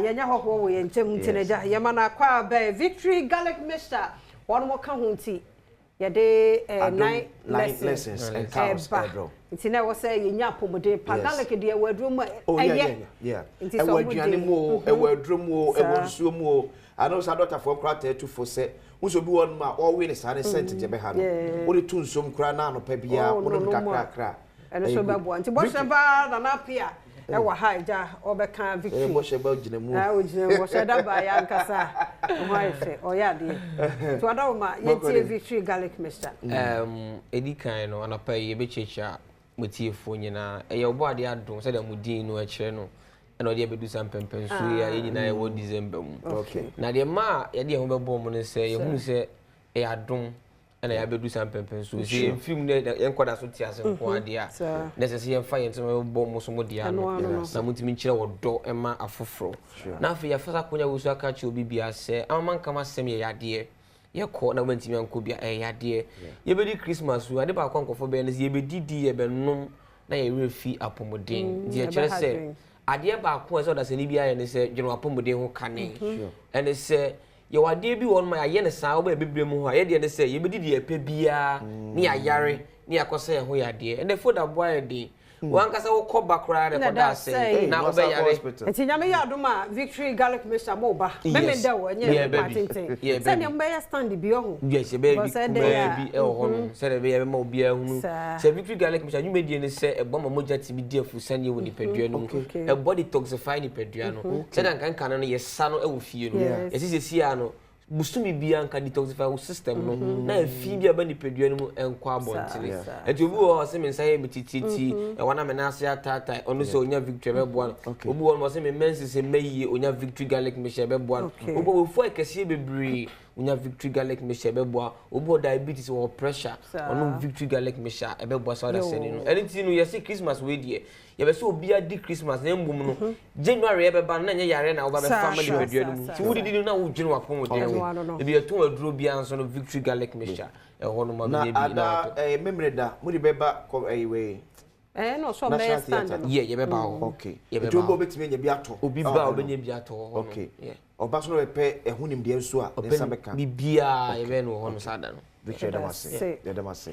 Yɛnyɛ hɔhoɔ wɔ yɛn nkyɛn nti no, Agya, yɛma no akɔ abɛn Victory Garlic Mixture. Wɔn mo ka ho nti yɛde nine lessons ɛba nti na ɛwɔ sɛ yɛnya apɔmuden pa. Garlic deɛ, ɛwɔ aduro mu a ɛyɛ nti sɛ ɛwɔ ɔmo aduane de mu o, ɛwɔ aduro mu o, ɛwɔ nsuo mu o. Ano saa dɔktafoɔ koraa taa tu fo sɛ nso bi wɔ nom a ɔwe ne saa ne scent deɛ bɛha no, wode to nsuom koraa na anɔpa biara Oh, wonom no, no mu a. kakrakra. Ɛno nso bɛboa. Nti bɔhyɛ baa Nana Apia ɛwɔ ha, Agya, ɔbɛka Victory. Bɔhyɛ ba gyina mu. Ah, ogyina mu. Bɔhyɛ da baa yɛ ankasa ho ayɛ fɛ, ɔyɛ adeɛ. Nti wadawoma ma yɛtie Victory Garlic Mixture. Ɛdi kan no, anɔpa yi yɛbɛkyiakyia mo tiefoɔ nyinaa. Ɛyɛ ɔbɔ adeɛ adom sɛdeɛ mo din no ɛkyerɛ no, ɛna ɔde abɛdu sa mpɛmpɛnso yi a yɛn nyinaa yɛwɔ December mu. Na deɛ ma a yɛde yɛn ho bɛbɔ mu no sɛ yɛhunu sɛ ɛyɛ adom ɛna yɛabɛdu sa mpɛmpɛnso. Sɛ yɛmfiri mu na yɛnkɔda so te ase nko adeɛ a, na ɛsɛ sɛ yɛmfa yɛn nsɛm bɛbɔ mo so mo deɛ ano Ɛno ano no. na motumi nkyerɛ wɔ dɔ ɛma afoforɔ. Na afei yɛfa sa akonnwa wo so aka kyerɛ obi biara sɛ amama nkam asɛm yɛ yadeɛ. Yɛkɔ na wobɛntumi ankɔ bia, ɛyɛ yadeɛ. Yɛbɛdi Christmas so, ade baako a nkɔfoɔ bɛyɛ no sɛ yɛbɛdidi, yɛbɛnom na yɛwerɛ fi apɔmuden. Nti yɛkyerɛ ɛbɛha sɛ adwene. Adeɛ baako a ɛsɛ ɔdasani bi ayɛ ne sɛ dwene w'apɔmuden ho kane. Ɛne sɛ yɛwɔ adeɛ bi wɔ hɔ nom a yɛayɛ no saa, wobɛyɛ bebree mu hɔ a, yɛdeɛ ne sɛ yɛbɛdidi yɛpɛ biara ne yɛayare ne yɛakɔsɛ yɛn ho yadeɛ. Ɛnɛ foda boa yɛ den, wankasa wokɔ ba koraa na Na ɛkɔda da asɛe asɛe. na Na wasan kɔ wobɛyare. hospital. Nti Nyame yɛ adom a, Victory Garlic Mixture mo ba mɛmɛ da o, ɛnyɛ Yɛ pa bɛbi. tenten Yɛ sɛdeɛ bɛbi. mobɛyɛ stand bi ɔho. Yes, yɛbɛyɛ bi Because ɛdɛn kumaa a, bi ɛwɔ hɔ nom sɛdeɛ ɛbɛyɛ ɛbɛma obiara hunu sɛ Victory Garlic Mixture dwumadie ne sɛ ɛbɔ ma mogya tumi di afurusaneɛ wɔ nipadua no mu. Ɛbɔ detoxify nipadua no sɛdeɛ nka nka no no yɛsa no ɛwɔ fie no. Yɛsi sɛsi a no busumi biara nka detoxify wo system no na efi bi a ba nipadua no mu ɛnkɔ abɔntene. Nti obi wɔ hɔ a ɔsɛ me nsa yɛ me tititi, ɛwɔ na me nan ase ataatae, ɔno sɛ onya Victory ɛbɛboa no. Obi wɔ hɔ no ɔsɛ me menses mma yie, onya Victory Garlic Mixture ɛbɛboa no. Obi wɔ hɔ akɛseɛ bebree, onya Victory Garlic Mixture ɛbɛboa. Obi wɔ diabetes, wɔ pressure, ɔno Victory Garlic Mixture ɛbɛboa saa ɔdasani no. Ɛno nti no yɛsɛ Christmas wei deɛ, yɛbɛ sɛ obiara di Christmas na mmom no January yɛbɛba no na ɛnyɛ yare na woba bɛfa ma nipadua no mu. Nti wodidi no na wodwene w'apɔmuden Ɛno ho. ano no. Ebi yɛtɔn aduro biara nso no, Victory Garlic Mixture ɛhɔ nom a Na bɛnya bi na ada watɔ. Memere da mode bɛba kɔ ɛyi wei ɛɛ na ɔsɔ National ɔbɛyɛ stand Theatre. no. Yɛ yɛbɛba hɔ. Yɛbɛba Nti obi a hɔ. obɛtumi anya bi atɔ Obi ɛwɔ ba a hɔ no. obɛnya bi atɔ wɔ hɔ no. Ɔba so na ɔbɛpɛ ɛho nimdeɛ nso a, ne nsa ɔpɛ bɛka. biribiara, yɛbɛyɛ no wɔ hɔ no saa da no. Victory, yɛda mo ase. Yɛda ase. Yɛda mo ase.